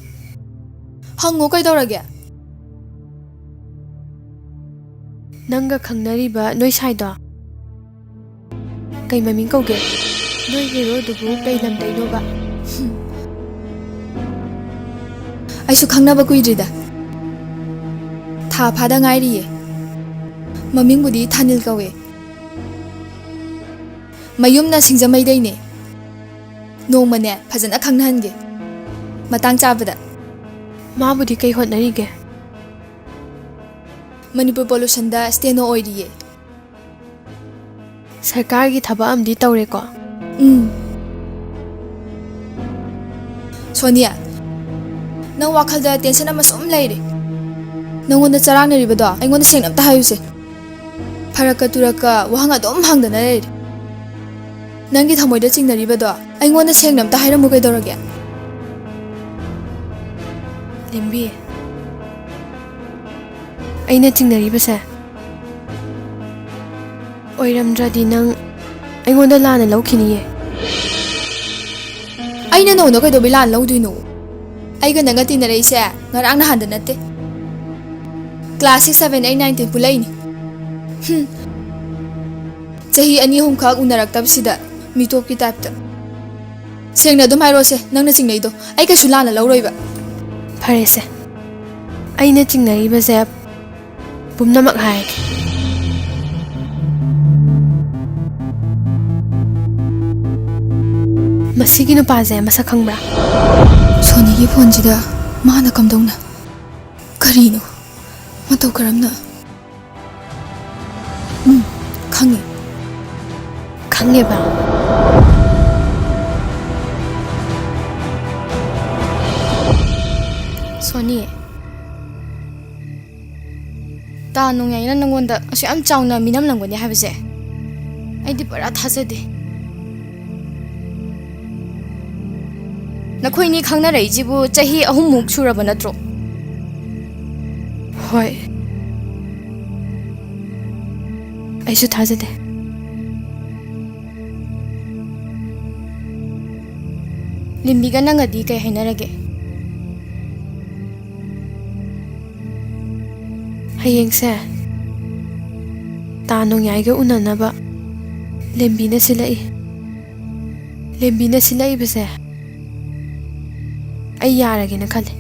ꯍꯪꯉꯣ, ꯀꯩꯗꯧꯔꯒꯦ? ꯅꯪꯒ ꯈꯪꯅꯔꯤꯕ ꯅꯣꯏ ꯁꯥꯏꯗꯣ ꯀꯩ ꯃꯃꯤꯡ ꯀꯧꯒꯦ? ꯅꯣꯏ ꯍꯦꯔꯣꯗꯨꯕꯨ ꯀꯩ ꯂꯝꯗꯩꯅꯣꯕ? ꯑꯩꯁꯨ ꯈꯪꯅꯕ ꯀꯨꯏꯗ꯭ꯔꯤꯗ, ꯊꯥ ꯐꯥꯗ ꯉꯥꯏꯔꯤꯌꯦ꯫ ꯃꯃꯤꯡꯕꯨꯗꯤ ꯊꯥꯅꯤꯜ ꯀꯧꯋꯦ꯫ ꯃꯌꯨꯝꯅ ꯁꯤꯡꯖꯃꯩꯗꯩꯅꯦ꯫ ꯅꯣꯡꯃꯅꯦ ꯐꯖꯅ ꯈꯪꯅꯍꯟꯒꯦ, ꯃꯇꯥꯡ ꯆꯥꯕꯗ꯫ ꯃꯥꯕꯨꯗꯤ ꯀꯩ ꯍꯣꯠꯅꯔꯤꯒꯦ? ꯃꯅꯤꯄꯨꯔ ꯄꯣꯂꯨꯁꯟꯗ ꯁ꯭ꯇꯦꯅꯣ ꯑꯣꯏꯔꯤꯌꯦ꯫ ꯁꯔꯀꯥꯔꯒꯤ ꯊꯕꯛ ꯑꯃꯗꯤ ꯇꯧꯔꯦꯀꯣ? ꯎꯝ꯫ ꯁꯣꯅꯤꯌꯥ, ꯅꯪ ꯋꯥꯈꯜꯗ ꯇꯦꯟꯁꯟ ꯑꯃ ꯁꯨꯝ ꯂꯩꯔꯦ꯫ ꯅꯪꯉꯣꯟꯗ ꯆꯔꯥꯡꯅꯔꯤꯕꯗꯣ ꯑꯩꯉꯣꯟꯗ ꯁꯦꯡꯅ ꯑꯝꯇ ꯍꯥꯏꯌꯨꯁꯦ꯫ ꯐꯔꯛꯀ ꯇꯨꯔꯛꯀ ꯋꯥꯍꯪ ꯑꯗꯨꯝ ꯍꯪꯗꯅ ꯂꯩꯔꯦ꯫ ꯅꯪꯒꯤ ꯊꯃꯣꯏꯗ ꯆꯤꯡꯅꯔꯤꯕꯗꯣ ꯑꯩꯉꯣꯟꯗ ꯁꯦꯡꯅ ꯑꯝꯇ ꯍꯥꯏꯔꯝꯃꯨ, ꯀꯩꯗꯧꯔꯒꯦ? ꯂꯦꯝꯕꯤ, ꯑꯩꯅ ꯆꯤꯡꯅꯔꯤꯕꯁꯦ ꯑꯣꯏꯔꯝꯗ꯭ꯔꯗꯤ ꯅꯪ ꯑꯩꯉꯣꯟꯗ ꯂꯥꯟꯅ ꯂꯧꯈꯤꯅꯤꯌꯦ꯫ ꯑꯩꯅ ꯅꯉꯣꯟꯗ ꯀꯩꯗꯧꯕꯩ ꯂꯥꯟꯅ ꯂꯧꯗꯣꯏꯅꯣ? ꯑꯩꯒ ꯅꯪꯒ ꯇꯤꯟꯅꯔꯛꯏꯁꯦ ꯉꯔꯥꯡ ꯅꯍꯥꯟꯗ ꯅꯠꯇꯦ꯫ Class six, seven, eight, nine, ten ꯄꯨꯜꯂꯛꯏꯅꯤ꯫ ꯍꯨꯝ꯫ ꯆꯍꯤ ꯑꯅꯤ ꯑꯍꯨꯝꯈꯛ ꯎꯅꯔꯛꯇꯕꯁꯤꯗ ꯃꯤꯇꯣꯞꯀꯤ type ꯇ꯫ ꯁꯦꯡꯅ ꯑꯗꯨꯝ ꯍꯥꯏꯔꯛꯑꯣꯁꯦ, ꯅꯪꯅ ꯆꯤꯡꯅꯩꯗꯣ ꯑꯩ ꯀꯩꯁꯨ ꯂꯥꯟꯅ ꯂꯧꯔꯣꯏꯕ꯫ ꯐꯔꯦꯁꯦ, ꯑꯩꯅ ꯆꯤꯡꯅꯔꯤꯕꯁꯦ ꯄꯨꯝꯅꯃꯛ ꯍꯥꯏꯔꯒꯦ꯫ ꯃꯁꯤꯒꯤ ꯅꯨꯄꯥꯁꯦ ꯃꯁꯛ ꯈꯪꯕ꯭ꯔꯥ? ꯁꯣꯅꯤꯒꯤ phoneꯁꯤꯗ ꯃꯥꯅ ꯀꯝꯗꯧꯅ? ꯀꯔꯤꯅꯣ? ꯃꯇꯧ ꯀꯔꯝꯅ? ꯎꯝ, ꯈꯪꯉꯦ꯫ ꯈꯪꯉꯦꯕ? ꯁꯣꯅꯤ, ꯇꯥ ꯅꯣꯡꯌꯥꯏꯅ ꯅꯪꯉꯣꯟꯗ ꯑꯁꯨꯛ ꯌꯥꯝ ꯆꯥꯎꯅ ꯃꯤꯅꯝꯂꯝꯒꯅꯤ ꯍꯥꯏꯕꯁꯦ ꯑꯩꯗꯤ ꯄꯨꯔꯥ ꯊꯥꯖꯗꯦ꯫ ꯅꯈꯣꯏꯅꯤ ꯈꯪꯅꯔꯛꯏꯁꯤꯕꯨ ꯆꯍꯤ ꯑꯍꯨꯝꯃꯨꯛ ꯁꯨꯔꯕ ꯅꯠꯇ꯭ꯔꯣ? ꯍꯣꯏ꯫ ꯑꯩꯁꯨ ꯊꯥꯖꯗꯦ꯫ ꯂꯤꯝꯕꯤꯒ ꯅꯪꯒꯗꯤ ꯀꯩ ꯍꯥꯏꯅꯔꯒꯦ? ꯍꯌꯦꯡꯁꯦ ꯇꯥ ꯅꯣꯡꯌꯥꯏꯒ ꯎꯅꯅꯕ ꯂꯦꯝꯕꯤꯅ ꯁꯤꯜꯂꯛꯏ꯫ ꯂꯦꯝꯕꯤꯅ ꯁꯤꯜꯂꯛꯏꯕꯁꯦ ꯑꯩ ꯌꯥꯔꯒꯦꯅ ꯈꯜꯂꯦ꯫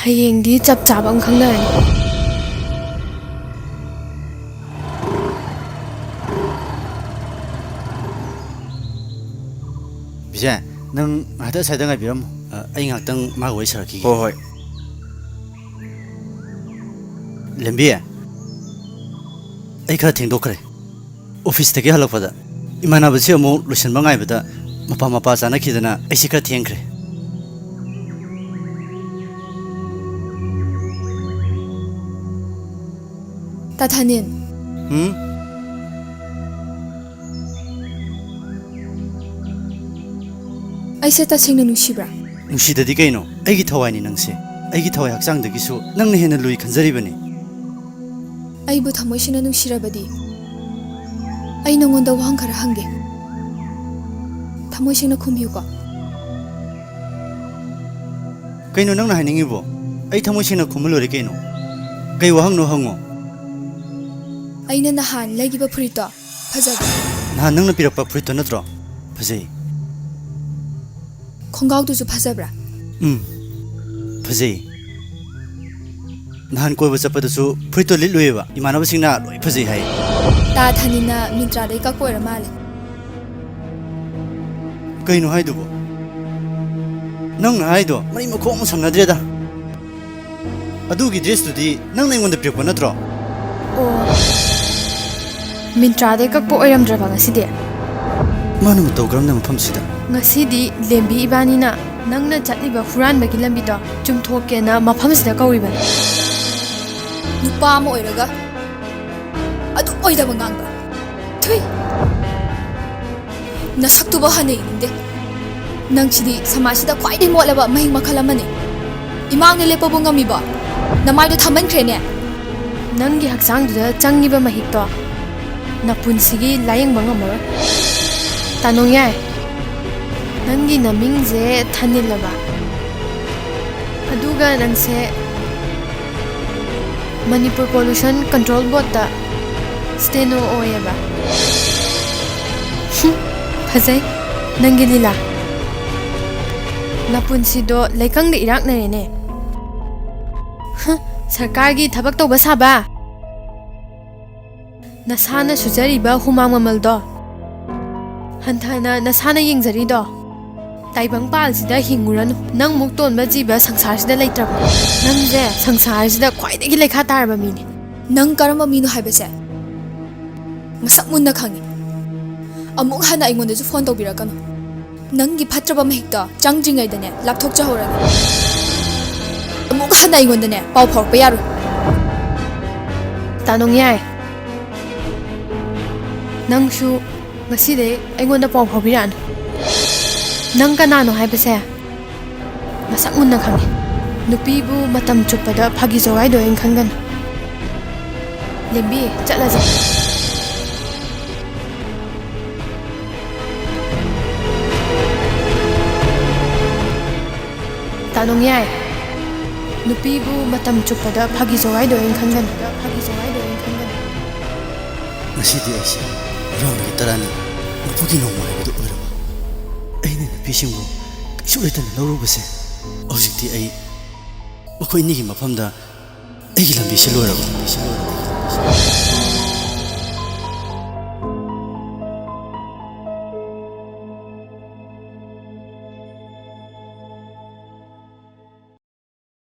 ꯍꯌꯦꯡꯗꯤ ꯆꯞ ꯆꯥꯕ ꯑꯃ ꯈꯪꯅꯔꯅꯤ꯫ ꯕꯤꯖꯦ, ꯅꯪ ꯉꯥꯏꯍꯥꯛꯇ ꯁ꯭ꯋꯥꯏꯗ ꯉꯥꯏꯕꯤꯔꯝꯃꯣ꯫ ꯑ, ꯑꯩ ꯉꯥꯏꯍꯥꯛꯇꯪ ꯃꯥꯒ ꯋꯥꯔꯤ ꯁꯥꯔꯛꯈꯤꯒꯦ꯫ ꯍꯣꯏ, ꯍꯣꯏ꯫ ꯂꯦꯝꯕꯤ, ꯑꯩ ꯈꯔ ꯊꯦꯡꯗꯣꯛꯈ꯭ꯔꯦ꯫ Officeꯇꯒꯤ ꯍꯜꯂꯛꯄꯗ ꯏꯃꯥꯟꯅꯕꯁꯤ ꯑꯃꯨꯛ ꯂꯣꯏꯁꯤꯟꯕ ꯉꯥꯏꯕꯗ ꯃꯄꯥ ꯃꯄꯥ ꯆꯥꯅꯈꯤꯗꯅ ꯑꯩꯁꯤ ꯈꯔ ꯊꯦꯡꯈ꯭ꯔꯦ꯫ ꯇꯥ ꯊꯥꯅꯤꯜ꯫ ꯍꯨꯝ? ꯑꯩꯁꯦ ꯇꯁꯦꯡꯅ ꯅꯨꯡꯁꯤꯕ꯭ꯔꯥ? ꯅꯨꯡꯁꯤꯗꯗꯤ ꯀꯩꯅꯣ? ꯑꯩꯒꯤ ꯊꯋꯥꯏꯅꯤ ꯅꯪꯁꯦ꯫ ꯑꯩꯒꯤ ꯊꯋꯥꯏ ꯍꯛꯆꯥꯡꯗꯒꯤꯁꯨ ꯅꯪꯅ ꯍꯦꯟꯅ ꯂꯨꯏ ꯈꯟꯖꯔꯤꯕꯅꯤ꯫ ꯑꯩꯕꯨ ꯊꯃꯣꯏ ꯁꯦꯡꯅ ꯅꯨꯡꯁꯤꯔꯕꯗꯤ ꯑꯩ ꯅꯉꯣꯟꯗ ꯋꯥꯍꯪ ꯈꯔ ꯍꯪꯒꯦ꯫ ꯊꯃꯣꯏ ꯁꯦꯡꯅ ꯈꯨꯝꯕꯤꯌꯨꯀꯣ꯫ ꯀꯩꯅꯣ ꯅꯪꯅ ꯍꯥꯏꯅꯤꯡꯉꯤꯕꯣ? ꯑꯩ ꯊꯃꯣꯏ ꯁꯦꯡꯅ ꯈꯨꯝꯃ ꯂꯣꯏꯔꯦ ꯀꯩꯅꯣ꯫ ꯀꯩ ꯋꯥꯍꯪꯅꯣ ꯍꯪꯉꯣ꯫ ꯑꯩꯅ ꯅꯍꯥꯟ ꯂꯩꯈꯤꯕ ꯐꯨꯔꯤꯠꯇꯣ ꯐꯖꯕ꯭ꯔꯥ? ꯅꯍꯥꯟ ꯅꯪꯅ ꯄꯤꯔꯛꯄ ꯐꯨꯔꯤꯠꯇꯣ ꯅꯠꯇ꯭ꯔꯣ? ꯐꯖꯩ꯫ ꯈꯣꯡꯒ꯭ꯔꯥꯎꯗꯨꯁꯨ ꯐꯖꯕ꯭ꯔꯥ? ꯎꯝ, ꯐꯖꯩ꯫ ꯅꯍꯥꯟ ꯀꯣꯏꯕ ꯆꯠꯄꯗꯁꯨ ꯐꯨꯔꯤꯠꯇꯣ ꯂꯤꯠꯂꯨꯏꯌꯦꯕ, ꯏꯃꯥꯟꯅꯕꯁꯤꯡꯅ ꯂꯣꯏ ꯐꯖꯩ ꯍꯥꯏ꯫ ꯇꯥ ꯊꯥꯅꯤꯅ ꯃꯤꯟꯇ꯭ꯔꯥꯗꯩ ꯀꯛꯄ ꯑꯣꯏꯔ ꯃꯥꯜꯂꯦ꯫ ꯀꯩꯅꯣ ꯍꯥꯏꯗꯨꯕꯣ? ꯅꯪꯅ ꯍꯥꯏꯗꯣ ꯃꯔꯤ ꯃꯈꯣꯡ ꯑꯃ ꯁꯝꯅꯗ꯭ꯔꯦꯗ꯫ ꯑꯗꯨꯒꯤ ꯗ꯭ꯔꯦꯁꯇꯨꯗꯤ ꯅꯪꯅ ꯑꯩꯉꯣꯟꯗ ꯄꯤꯔꯛꯄ ꯅꯠꯇ꯭ꯔꯣ? ꯑꯣ, ꯃꯤꯟꯇ꯭ꯔꯥꯗꯩ ꯀꯛꯄ ꯑꯣꯏꯔꯝꯗ꯭ꯔꯕ ꯉꯁꯤꯗꯤ? ꯃꯥꯅ ꯃꯇꯧ ꯀꯔꯝꯅ ꯃꯐꯝꯁꯤꯗ? ꯉꯁꯤꯗꯤ ꯂꯦꯝꯕꯤ ꯏꯕꯥꯅꯤꯅ ꯅꯪꯅ ꯆꯠꯂꯤꯕ ꯍꯨꯔꯥꯟꯕꯒꯤ ꯂꯝꯕꯤꯗꯣ ꯆꯨꯝꯊꯣꯛꯀꯦꯅ ꯃꯐꯝꯁꯤꯗ ꯀꯧꯔꯤꯕꯅꯤ꯫ ꯅꯨꯄꯥ ꯑꯃ ꯑꯣꯏꯔꯒ ꯑꯗꯨ ꯑꯣꯏꯗꯕ ꯉꯥꯡꯕ꯫ ꯊꯨꯏ! ꯅꯁꯛꯇꯨꯕ ꯍꯟꯅ ꯌꯦꯡꯅꯤꯡꯗꯦ꯫ ꯅꯪꯁꯤꯗꯤ ꯁꯃꯥꯖꯁꯤꯗ ꯈ꯭ꯋꯥꯏꯗꯒꯤ ꯃꯣꯠꯂꯕ ꯃꯍꯤꯛ ꯃꯈꯜ ꯑꯃꯅꯤ꯫ ꯏꯃꯥꯡꯗ ꯂꯦꯞꯄꯕꯨ ꯉꯝꯃꯤꯕꯣ? ꯅꯃꯥꯏꯗꯣ ꯊꯝꯃꯟꯈ꯭ꯔꯦꯅꯦ꯫ ꯅꯪꯒꯤ ꯍꯛꯆꯥꯡꯗꯨꯗ ꯆꯪꯉꯤꯕ ꯃꯍꯤꯛꯇꯣ ꯅꯄꯨꯟꯁꯤꯒꯤ ꯂꯥꯌꯦꯡꯕ ꯉꯝꯃꯔꯣꯏ꯫ ꯇꯥꯅꯣꯡꯌꯥꯏ, ꯅꯪꯒꯤ ꯅꯃꯤꯡꯁꯦ ꯊꯥꯅꯤꯜꯂꯕ? ꯑꯗꯨꯒ ꯅꯪꯁꯦ ꯃꯅꯤꯄꯨꯔ ꯄꯣꯂꯨꯁꯟ ꯀꯟꯇ꯭ꯔꯣꯜ ꯕꯣꯔꯗꯇ ꯁ꯭ꯇꯦꯅꯣ ꯑꯣꯏꯌꯦꯕ꯫ ꯍꯨꯝ, ꯐꯖꯩ ꯅꯪꯒꯤ ꯂꯤꯂꯥ꯫ ꯅꯄꯨꯟꯁꯤꯗꯣ ꯂꯩꯀꯪꯗ ꯏꯔꯥꯛꯅꯔꯦꯅꯦ꯫ ꯍꯨꯝ, ꯁꯔꯀꯥꯔꯒꯤ ꯊꯕꯛ ꯇꯧꯕ ꯁꯥꯕ꯫ ꯅꯁꯥꯅ ꯁꯨꯖꯔꯤꯕ ꯍꯨꯃꯥꯡ ꯃꯃꯜꯗꯣ ꯍꯟꯊꯅ ꯅꯁꯥꯅ ꯌꯦꯡꯖꯔꯤꯗꯣ꯫ ꯇꯥꯏꯕꯪ ꯄꯥꯜꯁꯤꯗ ꯍꯤꯡꯉꯨꯔꯅꯨ꯫ ꯅꯪ ꯃꯨꯛ ꯇꯣꯟꯕ ꯖꯤꯕ ꯁꯪꯁꯥꯔꯁꯤꯗ ꯂꯩꯇ꯭ꯔꯕꯅꯤ꯫ ꯅꯪꯁꯦ ꯁꯪꯁꯥꯔꯁꯤꯗ ꯈ꯭ꯋꯥꯏꯗꯒꯤ ꯂꯩꯈꯥ ꯇꯥꯔꯕ ꯃꯤꯅꯤ꯫ ꯅꯪ ꯀꯔꯝꯕ ꯃꯤꯅꯣ ꯍꯥꯏꯕꯁꯦ ꯃꯁꯛ ꯃꯨꯟꯅ ꯈꯪꯉꯤ꯫ ꯑꯃꯨꯛ ꯍꯟꯅ ꯑꯩꯉꯣꯟꯗꯁꯨ ꯐꯣꯟ ꯇꯧꯕꯤꯔꯛꯀꯅꯨ꯫ ꯅꯪꯒꯤ ꯐꯠꯇ꯭ꯔꯕ ꯃꯍꯤꯛꯇꯣ ꯆꯪꯗ꯭ꯔꯤꯉꯩꯗꯅꯦ ꯂꯥꯞꯊꯣꯛꯆꯍꯧꯔꯒꯦ꯫ ꯑꯃꯨꯛ ꯍꯟꯅ ꯑꯩꯉꯣꯟꯗꯅꯦ ꯄꯥꯎ ꯐꯥꯎꯔꯛꯄ ꯌꯥꯔꯣꯏ꯫ ꯇꯥꯅꯣꯡꯌꯥꯏ, ꯅꯪꯁꯨ ꯉꯁꯤꯗꯩ ꯑꯩꯉꯣꯟꯗ ꯄꯥꯎ ꯐꯥꯎꯕꯤꯔꯛꯑꯅꯨ꯫ ꯅꯪ ꯀꯅꯥꯅꯣ ꯍꯥꯏꯕꯁꯦ ꯃꯁꯛ ꯃꯨꯟꯅ ꯈꯪꯉꯤ꯫ ꯅꯨꯄꯤꯕꯨ ꯃꯇꯝ ꯆꯨꯞꯄꯗ ꯐꯥꯒꯤ ꯖꯣꯒꯥꯏꯗꯣ ꯑꯣꯏꯅ ꯈꯟꯒꯅꯨ꯫ ꯂꯦꯝꯕꯤ, ꯆꯠꯂꯁꯦ꯫ ꯇꯥꯅꯨꯡꯌꯥꯏ, ꯅꯨꯄꯤꯕꯨ ꯃꯇꯝ ꯆꯨꯞꯄꯗ ꯐꯥꯒꯤ ꯖꯣꯒꯥꯏꯗꯣ ꯑꯣꯏꯅ ꯈꯟꯒꯅꯨ꯫ ꯐꯥꯒꯤ ꯖꯣꯒꯥꯏꯗꯣ ꯑꯣꯏꯅ ꯈꯟꯒꯅꯨ꯫ ꯉꯁꯤꯗꯤ ꯑꯩꯁꯦ ꯍꯨꯔꯥꯟꯕꯒꯤ ꯇꯔꯥꯅꯤ ꯃꯄꯨꯒꯤ ꯅꯣꯡꯃ ꯍꯥꯏꯕꯗꯨ ꯑꯣꯏꯔꯕ꯫ ꯑꯩꯅ ꯅꯨꯄꯤꯁꯤꯡꯕꯨ ꯀꯩꯁꯨ ꯂꯩꯇꯅ ꯂꯧꯔꯨꯕꯁꯦ, ꯍꯧꯖꯤꯛꯇꯤ ꯑꯩ ꯃꯈꯣꯏ ꯑꯅꯤꯒꯤ ꯃꯐꯝꯗ ꯑꯩꯒꯤ ꯂꯝꯕꯤꯁꯦ ꯂꯣꯏꯔꯕ꯫